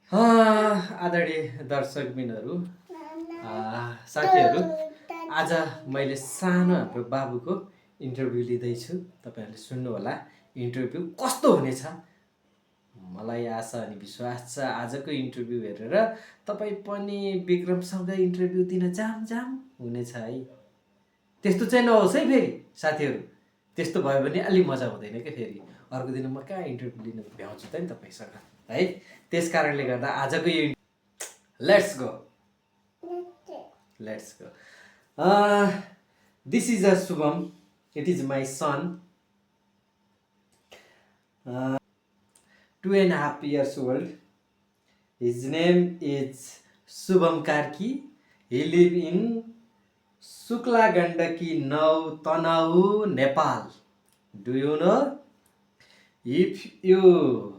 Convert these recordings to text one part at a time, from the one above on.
आदरणीय दर्शकबिनहरू, साथीहरू, आज मैले सानो हाम्रो बाबुको इन्टरभ्यू लिँदैछु। तपाईँहरूले सुन्नुहोला इन्टरभ्यू कस्तो हुनेछ। मलाई आशा अनि विश्वास छ आजको इन्टरभ्यू हेरेर तपाईँ पनि विक्रमसँग इन्टरभ्यू दिन जाम हुनेछ है। त्यस्तो चाहिँ नहोस् है फेरि साथीहरू, त्यस्तो भयो भने अलि मजा हुँदैन क्या। फेरि अर्को दिन म कहाँ इन्टरभ्यू लिन भ्याउँछु त नि तपाईँसँग है। त्यस कारणले गर्दा आजको यो let's go. This is a Shubham, it is my son, 2.5 years old. His name is Shubham Karki. He live in Sukla Gandaki Now Tanahu, Nepal. Do you know? If you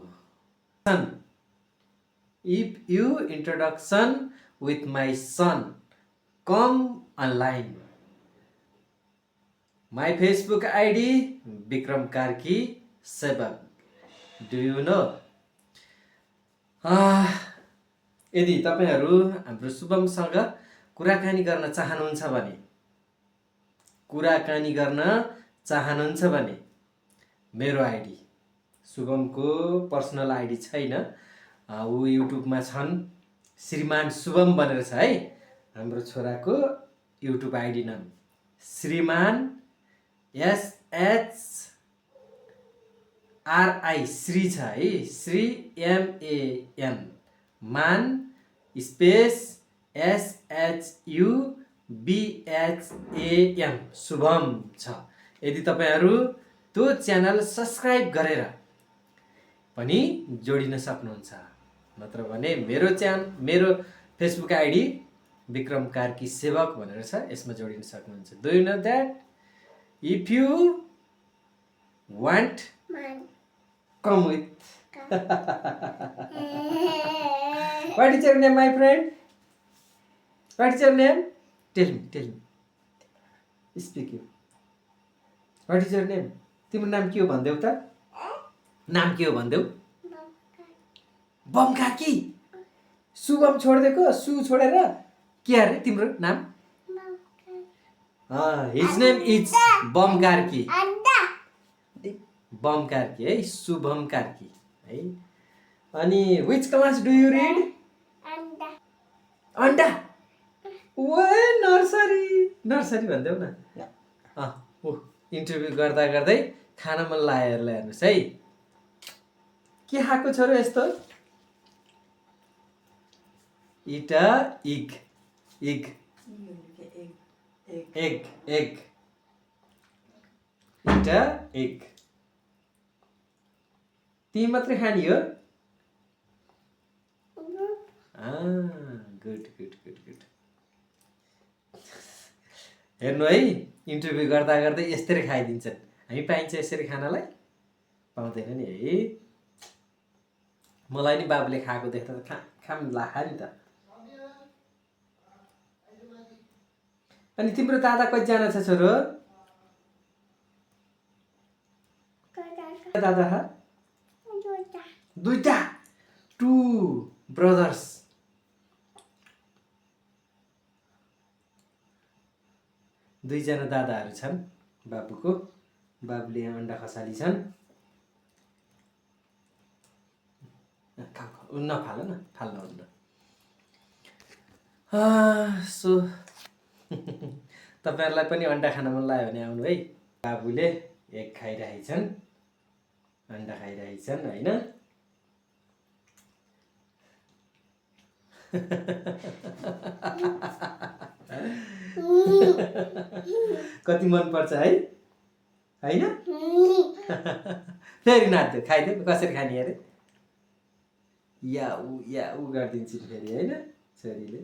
introduction with my son, come online. My Facebook ID Bikram Karki 7. Do you know? यदि तपाईहरू हाम्रो शुभमसँग कुराकानी गर्न चाहनुहुन्छ भने मेरो ID, शुभमको personal ID छैन, ऊ युट्युबमा छन्, श्रीमान शुभम भनेर छ है। हाम्रो छोराको युट्युब आइडी नाम श्रीमान SHRI श्री छ है, श्री MAN, मान स्पेस SHUBHAM शुभम छ। यदि तपाईहरू त्यो च्यानल सब्स्क्राइब गरेर पनि जोडिन सक्नुहुन्छ, नत्र भने मेरो फेसबुक आइडी विक्रम कार्की सेवक भनेर छ, यसमा जोडिन सक्नुहुन्छ। Do you know that? If you want come with. What is your name, my friend? What is your name? Tell me. Speak you. What is your name? तिम्रो नाम के हो भन्देऊ त? नाम के हो भन्देऊ? बम कार्की। शुभम छोडिदिएको, सु छोडेर के अरे तिम्रो नाम? His name is bomb Karki. Bomb Karki है, शुभम कार्की है। अनि which class do you read? अन्डा। ओए नर्सरी भन्देऊ न। इन्टरभ्यू गर्दै खाना मन लाग्यो हेर्नुहोस् है। के खाएको छ र यस्तो? It a egg. It a egg. तिमी मात्रै खानी हो? गुड। हेर्नु है, इन्टरभ्यू गर्दै यस्तै खाइदिन्छन्। हामी पाइन्छ यसरी खानालाई? पाउँदैन नि है। मलाई नि बाबुले खाएको देख्दा त खाम लाखा नि त। अनि तिम्रो दादा कतिजना छ छोरो? दादा दुईटा, 2 brothers। दुईजना दादाहरू छन् बाबुको। बाबुले यहाँ अन्डा खसाली छन्। नफाल न, फाल्नुहुन्न। सो तपाईँहरूलाई पनि अन्डा खान मन लाग्यो भने आउनु है। बाबुले एग खाइरहेछन्, अन्डा खाइरहेछन् होइन। कति मन पर्छ है, होइन? फेरि नाच्दै खाइदियो। कसरी खाने अरे? या ऊ गरिदिन्छु फेरि होइन छोरीले।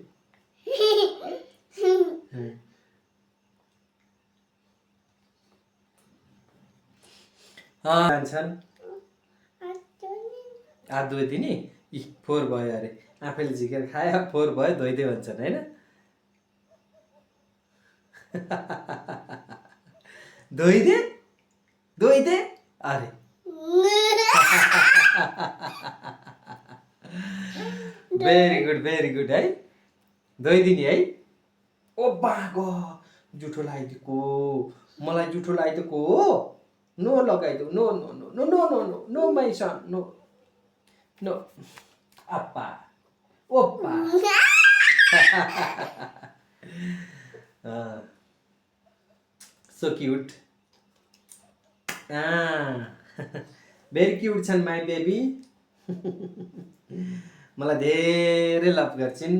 जान्छन् हात धोइदिने। 4 भयो अरे, आफैले झिकेर खायो, 4 भयो, धोइदे भन्छन् होइन। धोइदे अरे भेरी गुड है धोइदिने है ओ बागो जुठो लगाइदिएको मलाई जुठो लगाइदिएको हो नो लगाइदेऊ no no no no no no no no my son no no अप्पा ओप्पा सो क्युट भेरी क्युट छन् माई बेबी मलाई धेरै लभ गर्छिन्